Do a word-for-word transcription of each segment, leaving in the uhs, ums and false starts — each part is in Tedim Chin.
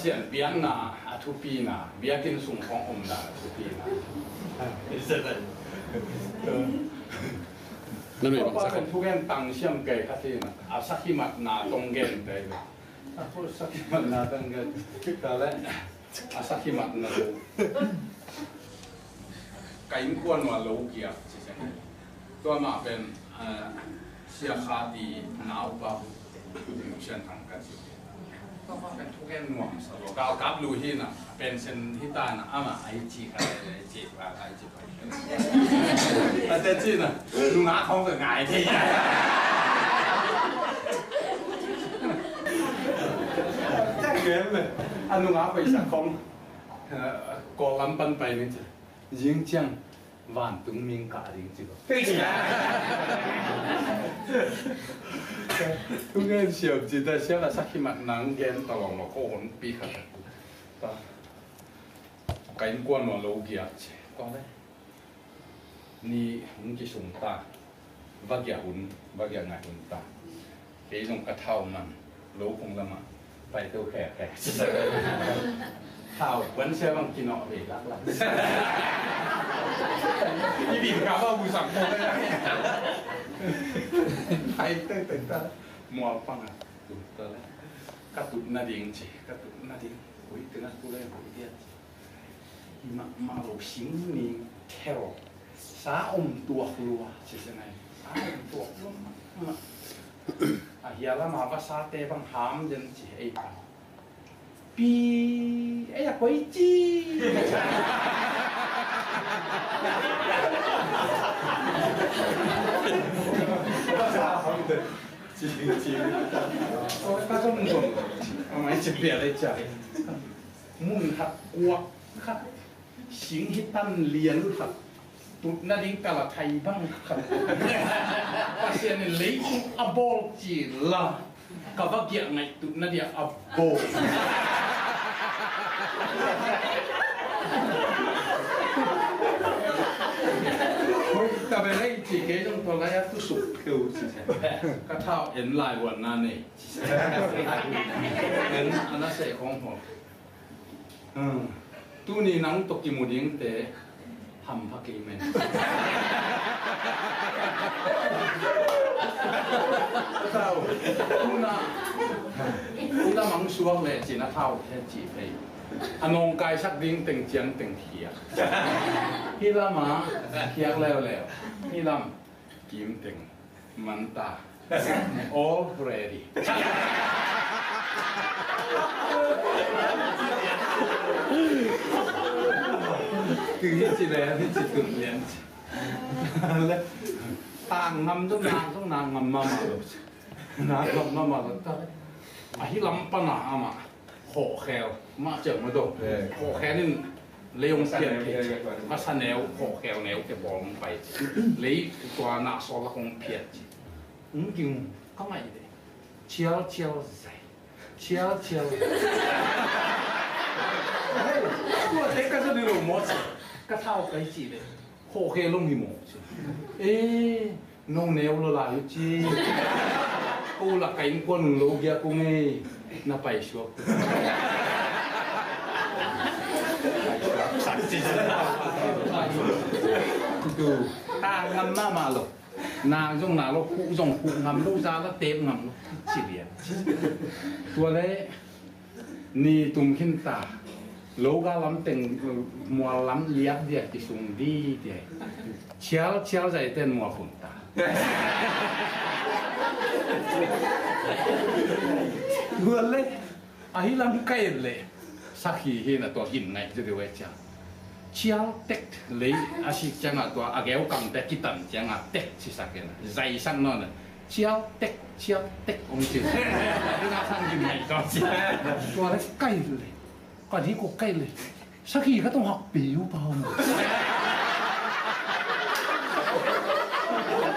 Pasian biakna a thupina, biakinn sung khawng omna a thupina. Na nuih bang sak. Pen thugen tang siam kei khat hi na, a sakhi matna tong gen kei. A sakhi matna tong gen. Ka le, a sakhi matna lo. Ka innkuan ua lo giak ci ciang. Tua mah pen, eh, Sia Kha Ti naupa, Pu Ding Sian Thang ka ci. Tua mah pen thugen nuam sa lo. Galkap lu hi na, pension hi ta na, ama ai ci ka le, ai ci ka, ai ci ka. A te ci na, nungak khong ka ngai thei. Cak gen le, a nungak pai sak khong, eh, Kawl lam pan pai ni ci. Zing ciang vantung ming kah ding ci lo. Thugen siam ci ta siam a sakhi mat nang gen ta lo ma ko hon pi khat. Ta. Ka innkuan ua lo giak ci. Ko le. Ni hong kisung ta. Va giak hun, va giak ngai hun ta. Kei zong ka thau man, lo kong lamah, pai teu khekkhek. Thau, wan sia bang kinawh ve laklak. I din ka ba bu sam ko le. Pai teu teu ta, mual pang a, tut ta le. Ka tut nading ci, ka tut nading. Hui tengah tu le, hui dia ci. Mahmah lo sing ni thel sa om tuak lua ci se ngai. Sa om tuak lua mahmah. A hia lama va sate bang ham den ci ei pa. Pi ei a koi ci. Va sa ham den ci ci. Ka zong zong. Amai ci pia le ca. Mun khat kuak khat, sing hi tan lian khat, tut nading ka la thai bang khat. Pasian in leitung a bawl ci la, ka va giah ngaih tut nadia a bawl. Hoi, ka ve lei ci kei zong tua lai a tu suk keu ci. Ka thau en lai wan na nei. En a na se khong hol. Hmm. Tuni nang tawh kimu dingte hampha kei men. Thau. Tuna. Tuna mang suak le cina thau he ci thei. A nawngkaisak ding teng ciang teng khiak. Hi lama khiak leuleu. Hi lam kim teng. Manta. All ready. Tui hi ci le, hi ci tun lian ci. Le, tang ngam zong, nang zong, nang ngam mama lo. Nang ngam mama lo ta. A hi lam pana ama. Khawhkhel mah ciang mah dong. Khawhkhel in lei hong pian thei. Ka sa neu, khawhkhel neu ke bawl hong pai. Lei tua na sawl lak hong phiat ci. Hong ging ka ngaih deh. Cial cial zai. Cial cial. Hei, tua te ka sa ni lo maw ci. Ka thau kai ci deh. Khawhkhel lom hi maw ci. Eh, nong neu lo lai ci. Ko la ka innkuan lo giak kong ei. Na pai suak. Tu. Ta ngam mama lo. Na zong na lo, khuh zong khuh ngam lo, za la tep ngam lo. Ci lian. Tua le. Ni tum khin ta. Lo ga lam teng, mual lam liak dia kisung di dia. Cial, cial zai ten mual khun ta. Mual le, a hi lam kai le. Sakhi hi na tua gin ngai tu de wai cial. Cial tek lei a sik ciangah tua a geu kangte kitan ciangah tek sisak in. Zaisak nawn a. Cial tek, cial tek om ci. Ina sang gin ngai tua ci. Tua le kai le. Ka di ko kai le. Sakhi ka tong hak pi u pa om.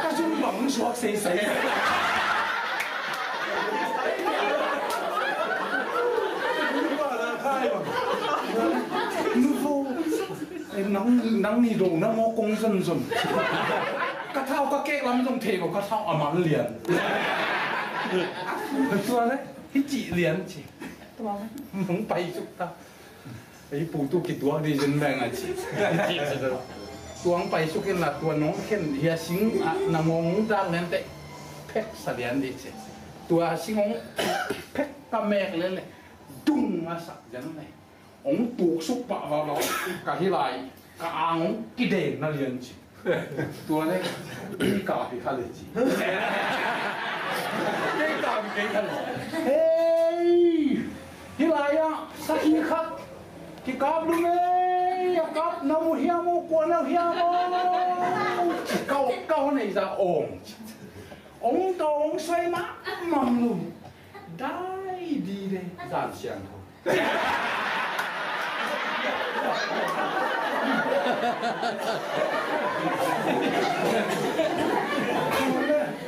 Ka zung bang suak sei sei. Nuvo. Eh, nang, nang ni do na mo kong zon zon. Ka thau ka kek lam zong thei ko ka thau a man lian. Tua le, hi ci lian ci. Tua hong paisuk ta. Ei pu, tu kituak dih zen beng a ci. Tua hong paisuk inla tua nong khen hia sing ah na ngawng dak lenteh phek sa lian dih ci. Tua sing hong phek ka mek lele dung a sak zen le hong tuksuk pah vava ka hi lai ka ang hong kideng na lian ci. Tua le, "Kei kap hi kha le," ci. "Kei kap hi kei kha le." "Hei, hih lai-ah sakhi khat kikap lum ei, a kap na mu hiam aw, kua na hiam aw?" Ka, ka hon ei za awng. Ong to ong soi ma mam lum. Dai di de zan siang tho.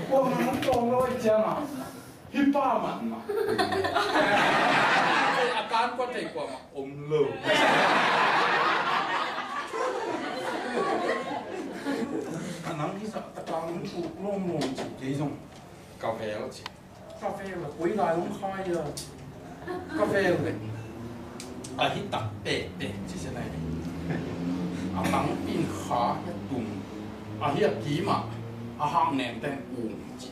Kua man tong lo i ciang a, hi pa man ma. A kan kua tei kua ma om lo. A nang hi sa ta kang tu lom lom ci kei zong ka vel ci. Ka vel a koi lai hong khai a. Ka vel le a hi tak pekpek ci se nai. A tangpin kha hi a tum. A hi a kim a, a hak nem ten um ci.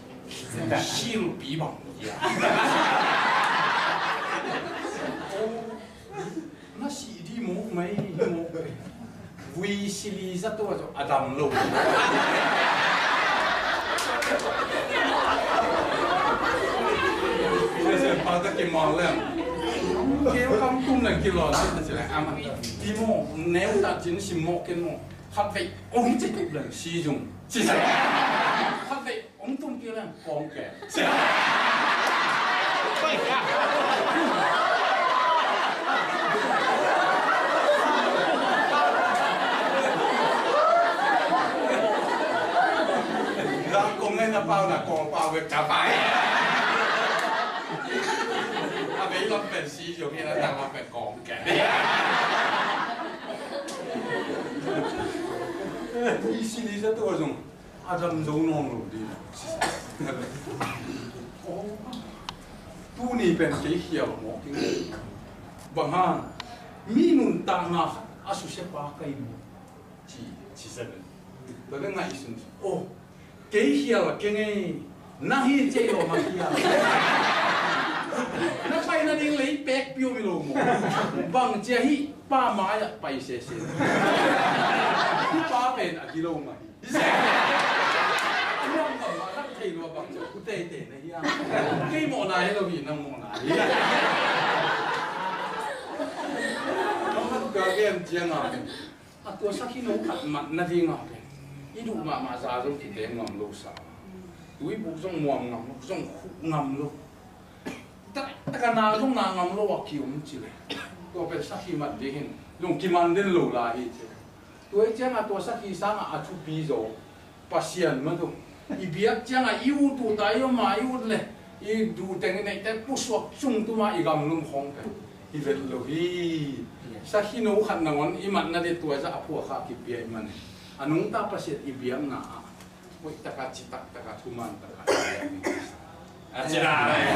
Silpi bang hi a. Na si di mawk mai hi mawk. Vui sili za tua zaw a dam lo. Sesen pa ta kimal lem. Keu kam tum lem kilon na si lem ama. Di mawk neu ta cin si mawk ken mawk. Khat vei ong ci tup lem si zung. Si sa. Khat vei Ong tum kei leng kong keng. Za kong ngai na pau na kong pau ve ka pai. A vei lam pen si zong hi na tang lam pen kong keng. I si ni za tua zong. A dam zo nawn lo ding. Aw, tuni pen kei khial mawk ing. Bang hang, mi nuntakna khat a susia pa ka hi maw? Ci, ci sa pen. Tua le ngaihsun. Aw, kei khial a keng ei. Nang hi ci ei lo ma khial. Na pai nading lei pek piu mi lo maw? Bang cia hi pa mai-ah pai sese. Hi pa pen a gilo ma hi. Hi se. A nuam ngam mah, nang thei lua bang ciang, u teitei na hiam? Kei mawhna hi lo hi, nang mawhna hi. Nang mat ka gen ciang a, a tua sakhi no khat mat nading a pen, i duh mahmah za zong kiteng ngam lo sa. Tuibuk zong muam ngam lo, zong khuh ngam lo. Tak, tak a na zong na ngam lo a ki-om ci le. Tua pen sakhi mat ding hin, zong kiman den lo lai hi ci. Tua hi ciangin tua sakhi sangin a thupi zaw Pasian mah tu. I biak ciangin i ut ut a i om a i ut le i duh teng i neihte pusuak sung tuma i gamlum khawng pen i vet lo hi. Sakhi no khat nangawn i mat nading tua zah a phuak kha kipia i man hi. A nungta Pasian i biakna ah hoih taka citak taka thuman taka a ci lai.